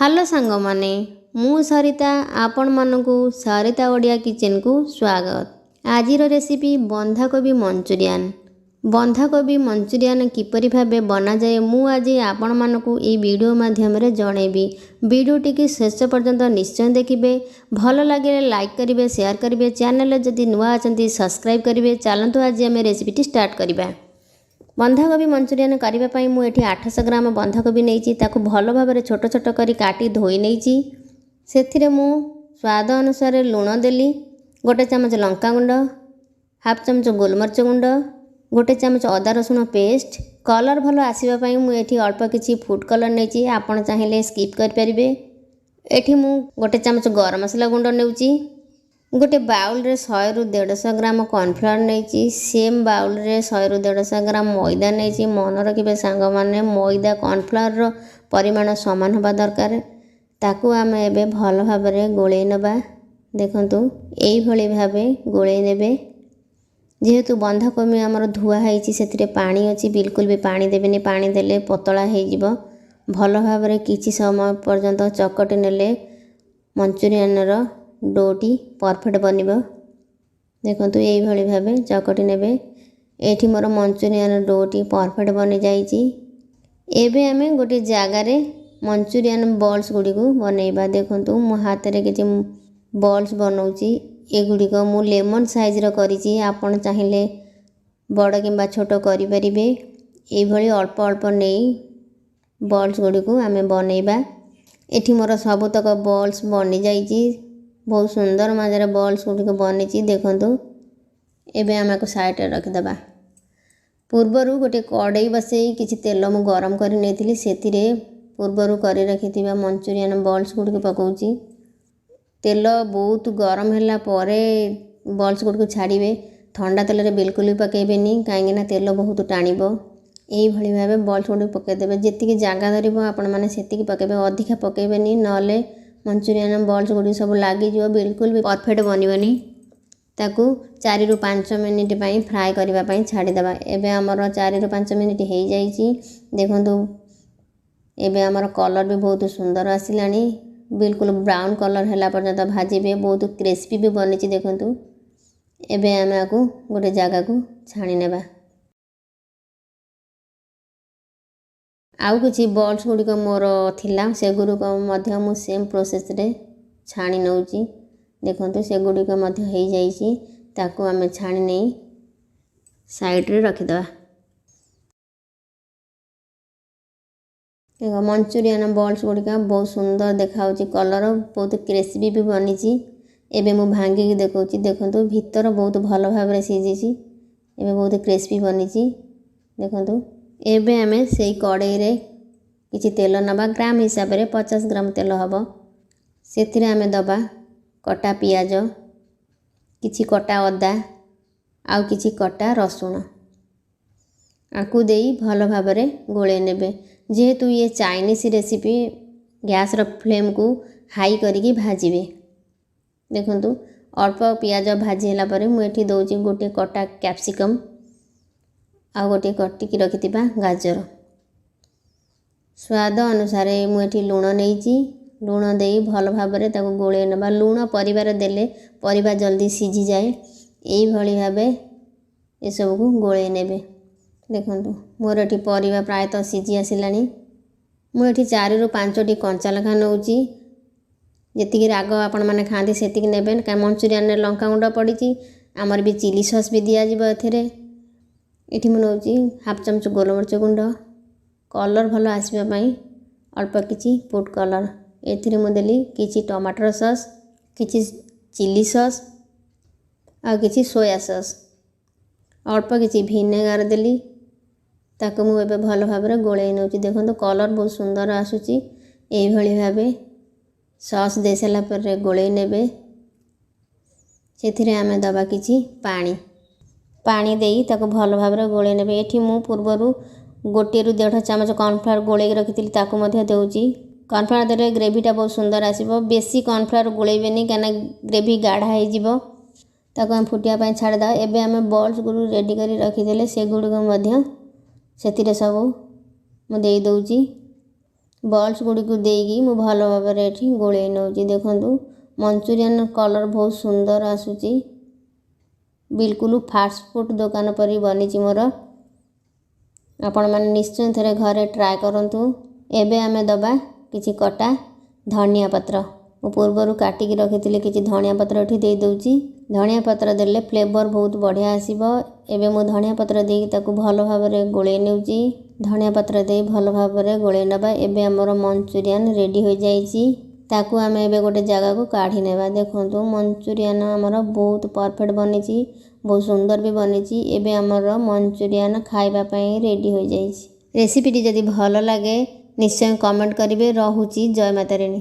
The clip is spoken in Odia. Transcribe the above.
ହ୍ୟାଲୋ ସାଙ୍ଗମାନେ, ମୁଁ ସରିତା। ଆପଣମାନଙ୍କୁ ସରିତା ଓଡ଼ିଆ କିଚେନକୁ ସ୍ୱାଗତ। ଆଜିର ରେସିପି ବନ୍ଧାକୋବି ମଞ୍ଚୁରିଆନ୍। ବନ୍ଧାକୋବି ମଞ୍ଚୁରିଆନ୍ କିପରି ଭାବେ ବନାଯାଏ, ମୁଁ ଆଜି ଆପଣମାନଙ୍କୁ ଏହି ଭିଡ଼ିଓ ମାଧ୍ୟମରେ ଜଣେଇବି। ଭିଡ଼ିଓଟିକି ଶେଷ ପର୍ଯ୍ୟନ୍ତ ନିଶ୍ଚୟ ଦେଖିବେ। ଭଲ ଲାଗିଲେ ଲାଇକ୍ କରିବେ, ସେୟାର କରିବେ। ଚ୍ୟାନେଲରେ ଯଦି ନୂଆ ଅଛନ୍ତି, ସବସ୍କ୍ରାଇବ୍ କରିବେ। ଚାଲନ୍ତୁ, ଆଜି ଆମେ ରେସିପିଟି ଷ୍ଟାର୍ଟ କରିବା। ବନ୍ଧାକୋବି ମଞ୍ଚୁରିଆନ୍ କରିବା ପାଇଁ ମୁଁ ଏଠି 800 ଗ୍ରାମ ବନ୍ଧାକୋବି ନେଇଛି। ତାକୁ ଭଲ ଭାବରେ ଛୋଟ ଛୋଟ କରି କାଟି ଧୋଇ ନେଇଛି। ସେଥିରେ ମୁଁ ସ୍ୱାଦ ଅନୁସାରେ ଲୁଣ ଦେଲି, 1 ଚାମଚ ଲଙ୍କାଗୁଣ୍ଡ, ହାଫ୍ ଚାମଚ ଗୋଲମରିଚ ଗୁଣ୍ଡ, 1 ଚାମଚ ଅଦା ରସୁଣ ପେଷ୍ଟ। କଲର୍ ଭଲ ଆସିବା ପାଇଁ ମୁଁ ଏଠି ଅଳ୍ପ କିଛି ଫୁଡ଼୍ କଲର୍ ନେଇଛି। ଆପଣ ଚାହିଁଲେ ସ୍କିପ୍ କରିପାରିବେ। ଏଠି ମୁଁ 1 ଚାମଚ ଗରମ ମସଲା ଗୁଣ୍ଡ ନେଉଛି। ଗୋଟେ ବାଉଲରେ 100ରୁ 150 ଗ୍ରାମ କର୍ଣ୍ଣଫ୍ଲାୱାର ନେଇଛି। ସେମ୍ ବାଉଲରେ 100ରୁ 150 ଗ୍ରାମ ମଇଦା ନେଇଛି। ମନେ ରଖିବେ ସାଙ୍ଗମାନେ, ମଇଦା କର୍ଣ୍ଣଫ୍ଲାୱାରର ପରିମାଣ ସମାନ ହେବା ଦରକାର। ତାକୁ ଆମେ ଏବେ ଭଲ ଭାବରେ ଗୋଳେଇ ନେବା। ଦେଖନ୍ତୁ, ଏଇଭଳି ଭାବେ ଗୋଳେଇ ନେବେ। ଯେହେତୁ ବନ୍ଧାକୋବି ଆମର ଧୁଆ ହେଇଛି, ସେଥିରେ ପାଣି ଅଛି, ବିଲକୁଲ ବି ପାଣି ଦେବେନି। ପାଣି ଦେଲେ ପତଳା ହେଇଯିବ। ଭଲ ଭାବରେ କିଛି ସମୟ ପର୍ଯ୍ୟନ୍ତ ଚକଟି ନେଲେ ମଞ୍ଚୁରିଆନର ଡୋଟି ପରଫେକ୍ଟ ବନିବ। ଦେଖନ୍ତୁ, ଏଇଭଳି ଭାବେ ଚକଟି ନେବେ। ଏଇଠି ମୋର ମଞ୍ଚୁରିଆନ ଡୋଟି ପରଫେକ୍ଟ ବନିଯାଇଛି। ଏବେ ଆମେ ଗୋଟିଏ ଜାଗାରେ ମଞ୍ଚୁରିଆନ ବଲ୍ସ ଗୁଡ଼ିକୁ ବନେଇବା। ଦେଖନ୍ତୁ, ମୁଁ ହାତରେ କିଛି ବଲ୍ସ ବନାଉଛି। ଏଗୁଡ଼ିକ ମୁଁ ଲେମନ୍ ସାଇଜ୍ର କରିଛି। ଆପଣ ଚାହିଁଲେ ବଡ଼ କିମ୍ବା ଛୋଟ କରିପାରିବେ। ଏଇଭଳି ଅଳ୍ପ ଅଳ୍ପ ନେଇ ବଲ୍ସ ଗୁଡ଼ିକୁ ଆମେ ବନେଇବା। ଏଠି ମୋର ସବୁତକ ବଲ୍ସ ବନିଯାଇଛି। ବହୁତ ସୁନ୍ଦର ମାତ୍ରାରେ ବଲ୍ସ ଗୁଡ଼ିକ ବନିଛି। ଦେଖନ୍ତୁ, ଏବେ ଆମେ ଆକୁ ସାଇଡ଼ରେ ରଖିଦେବା। ପୂର୍ବରୁ ଗୋଟିଏ କଡ଼େଇ ବସେଇ କିଛି ତେଲ ମୁଁ ଗରମ କରି ନେଇଥିଲି। ସେଥିରେ ପୂର୍ବରୁ କରି ରଖିଥିବା ମଞ୍ଚୁରିଆନ ବଲ୍ସ ଗୁଡ଼ିକୁ ପକାଉଛି। ତେଲ ବହୁତ ଗରମ ହେଲା ପରେ ବଲ୍ସ ଗୁଡ଼ିକୁ ଛାଡ଼ିବେ। ଥଣ୍ଡା ତେଲରେ ବିଲକୁଲ ବି ପକାଇବେନି, କାହିଁକିନା ତେଲ ବହୁତ ଟାଣିବ। ଏଇଭଳି ଭାବେ ବଲ୍ସ ଗୁଡ଼ିକୁ ପକାଇଦେବେ। ଯେତିକି ଜାଗା ଧରିବ, ଆପଣମାନେ ସେତିକି ପକାଇବେ। ଅଧିକା ପକାଇବେନି, ନହେଲେ ମଞ୍ଚୁରିଆନ ବଲ୍ସ ଗୁଡ଼ିକ ସବୁ ଲାଗିଯିବ, ବିଲକୁଲ ବି ପରଫେକ୍ଟ ବନିବନି। ତାକୁ 4ରୁ 5 ମିନିଟ୍ ପାଇଁ ଫ୍ରାଏ କରିବା ପାଇଁ ଛାଡ଼ିଦେବା। ଏବେ ଆମର 4ରୁ 5 ମିନିଟ୍ ହେଇଯାଇଛି। ଦେଖନ୍ତୁ, ଏବେ ଆମର କଲର୍ ବି ବହୁତ ସୁନ୍ଦର ଆସିଲାଣି। ବିଲକୁଲ ବ୍ରାଉନ୍ କଲର୍ ହେଲା ପର୍ଯ୍ୟନ୍ତ ଭାଜିବେ। ବହୁତ କ୍ରିସ୍ପି ବି ବନିଛି। ଦେଖନ୍ତୁ, ଏବେ ଆମେ ଆକୁ ଗୋଟେ ଜାଗାକୁ ଛାଣି ନେବା। ଆଉ କିଛି ବଲ୍ସ ଗୁଡ଼ିକ ମୋର ଥିଲା, ସେଗୁଡ଼ିକ ମଧ୍ୟ ମୁଁ ସେମ୍ ପ୍ରୋସେସ୍ରେ ଛାଣି ନେଉଛି। ଦେଖନ୍ତୁ, ସେଗୁଡ଼ିକ ମଧ୍ୟ ହେଇଯାଇଛି। ତାକୁ ଆମେ ଛାଣି ନେଇ ସାଇଡ଼୍ରେ ରଖିଦେବା। ଦେଖ, ମଞ୍ଚୁରିଆନ ବଲ୍ସ ଗୁଡ଼ିକ ବହୁତ ସୁନ୍ଦର ଦେଖାହେଉଛି, କଲର୍ ବହୁତ କ୍ରିସ୍ପି ବି ବନିଛି। ଏବେ ମୁଁ ଭାଙ୍ଗିକି ଦେଖାଉଛି। ଦେଖନ୍ତୁ, ଭିତର ବହୁତ ଭଲ ଭାବରେ ସିଝିଛି। ଏବେ ବହୁତ କ୍ରିସ୍ପି ବନିଛି। ଦେଖନ୍ତୁ, ଏବେ ଆମେ ସେଇ କଡ଼େଇରେ କିଛି ତେଲ ନେବା। ଗ୍ରାମ ହିସାବରେ 50 ଗ୍ରାମ ତେଲ ହେବ। ସେଥିରେ ଆମେ ଦେବା କଟା ପିଆଜ, କିଛି କଟା ଅଦା ଆଉ କିଛି କଟା ରସୁଣ। ଆକୁ ଦେଇ ଭଲ ଭାବରେ ଗୋଳେଇ ନେବେ। ଯେହେତୁ ଇଏ ଚାଇନିଜ୍ ରେସିପି, ଗ୍ୟାସ୍ର ଫ୍ଲେମ୍କୁ ହାଇ କରିକି ଭାଜିବେ। ଦେଖନ୍ତୁ, ଅଳ୍ପ ପିଆଜ ଭାଜି ହେଲା ପରେ ମୁଁ ଏଠି ଦେଉଛି ଗୋଟିଏ କଟା କ୍ୟାପ୍ସିକମ୍ ଆଉ ଗୋଟିଏ କଟିକି ରଖିଥିବା ଗାଜର। ସ୍ୱାଦ ଅନୁସାରେ ମୁଁ ଏଠି ଲୁଣ ନେଇଛି। ଲୁଣ ଦେଇ ଭଲ ଭାବରେ ତାକୁ ଗୋଳେଇ ନେବା। ଲୁଣ ପରିବାରେ ଦେଲେ ପରିବା ଜଲ୍ଦି ସିଝିଯାଏ। ଏଇଭଳି ଭାବେ ଏସବୁକୁ ଗୋଳେଇ ନେବେ। ଦେଖନ୍ତୁ, ମୋର ଏଠି ପରିବା ପ୍ରାୟତଃ ସିଝି ଆସିଲାଣି। ମୁଁ ଏଠି 4ରୁ 5ଟି କଞ୍ଚା ଲଙ୍କା ନେଉଛି। ଯେତିକି ରାଗ ଆପଣମାନେ ଖାଆନ୍ତି, ସେତିକି ନେବେ, କାରଣ ମଞ୍ଚୁରିଆନରେ ଲଙ୍କା ଗୁଣ୍ଡ ପଡ଼ିଛି। ଆମର ବି ଚିଲି ସସ୍ ବି ଦିଆଯିବ ଏଥିରେ। ଏଠି ମୁଁ ନେଉଛି ହାଫ୍ ଚାମଚ ଗୋଲମରିଚ ଗୁଣ୍ଡ। କଲର୍ ଭଲ ଆସିବା ପାଇଁ ଅଳ୍ପ କିଛି ଫୁଡ଼୍ କଲର୍। ଏଥିରେ ମୁଁ ଦେଲି କିଛି ଟମାଟର ସସ୍, କିଛି ଚିଲି ସସ୍ ଆଉ କିଛି ସୋୟା ସସ୍, ଅଳ୍ପ କିଛି ଭିନେଗାର ଦେଲି। ତାକୁ ମୁଁ ଏବେ ଭଲ ଭାବରେ ଗୋଳେଇ ନେଉଛି। ଦେଖନ୍ତୁ, କଲର୍ ବହୁତ ସୁନ୍ଦର ଆସୁଛି। ଏଇଭଳି ଭାବେ ସସ୍ ଦେଇସାରିଲା ପରେ ଗୋଳେଇ ନେବେ। ସେଥିରେ ଆମେ ଦେବା କିଛି ପାଣି। ପାଣି ଦେଇ ତାକୁ ଭଲ ଭାବରେ ଗୋଳେଇ ନେବେ। ଏଠି ମୁଁ ପୂର୍ବରୁ 1ରୁ 1.5 ଚାମଚ କର୍ଣ୍ଣଫ୍ଲାୱାର ଗୋଳେଇକି ରଖିଥିଲି, ତାକୁ ମଧ୍ୟ ଦେଉଛି। କର୍ଣ୍ଣଫ୍ଲାୱାର ଦେଲେ ଗ୍ରେଭିଟା ବହୁତ ସୁନ୍ଦର ଆସିବ। ବେଶୀ କର୍ଣ୍ଣଫ୍ଲାୱାର ଗୋଳେଇବେନି, କାହିଁକିନା ଗ୍ରେଭି ଗାଢ଼ା ହେଇଯିବ। ତାକୁ ଆମେ ଫୁଟିବା ପାଇଁ ଛାଡ଼ିଦେବା। ଏବେ ଆମେ ବଲ୍ସ ଗୁଡ଼ିକୁ ରେଡ଼ି କରି ରଖିଥିଲେ, ସେଗୁଡ଼ିକୁ ମଧ୍ୟ ସେଥିରେ ସବୁ ମୁଁ ଦେଇଦେଉଛି। ବଲ୍ସ ଗୁଡ଼ିକୁ ଦେଇକି ମୁଁ ଭଲ ଭାବରେ ଏଠି ଗୋଳେଇ ନେଉଛି। ଦେଖନ୍ତୁ, ମଞ୍ଚୁରିଆନ୍ କଲର୍ ବହୁତ ସୁନ୍ଦର ଆସୁଛି। ବିଲକୁଲ ଫାଷ୍ଟଫୁଡ଼୍ ଦୋକାନ ପରି ବନିଛି ମୋର। ଆପଣମାନେ ନିଶ୍ଚୟ ଥରେ ଘରେ ଟ୍ରାଏ କରନ୍ତୁ। ଏବେ ଆମେ ଦେବା କିଛି କଟା ଧନିଆ ପତ୍ର। ମୁଁ ପୂର୍ବରୁ କାଟିକି ରଖିଥିଲି କିଛି ଧନିଆ ପତ୍ର, ଏଠି ଦେଇଦେଉଛି। ଧନିଆ ପତ୍ର ଦେଲେ ଫ୍ଲେଭର୍ ବହୁତ ବଢ଼ିଆ ଆସିବ। ଏବେ ମୁଁ ଧନିଆ ପତ୍ର ଦେଇକି ତାକୁ ଭଲ ଭାବରେ ଗୋଳେଇ ନେଉଛି। ଧନିଆ ପତ୍ର ଦେଇ ଭଲ ଭାବରେ ଗୋଳେଇ ନେବା। ଏବେ ଆମର ମଞ୍ଚୁରିଆନ୍ ରେଡ଼ି ହୋଇଯାଇଛି। ତାକୁ ଆମେ ଏବେ ଗୋଟେ ଜାଗାକୁ କାଢ଼ି ନେବା। ଦେଖନ୍ତୁ, ମଞ୍ଚୁରିଆନ୍ ଆମର ବହୁତ ପରଫେକ୍ଟ ବନିଛି, ବହୁତ ସୁନ୍ଦର ବି ବନିଛି। ଏବେ ଆମର ମଞ୍ଚୁରିଆନ୍ ଖାଇବା ପାଇଁ ରେଡ଼ି ହୋଇଯାଇଛି। ରେସିପିଟି ଯଦି ଭଲ ଲାଗେ, ନିଶ୍ଚୟ କମେଣ୍ଟ କରିବେ। ରହୁଛି, ଜୟ ମା ତାରିଣୀ।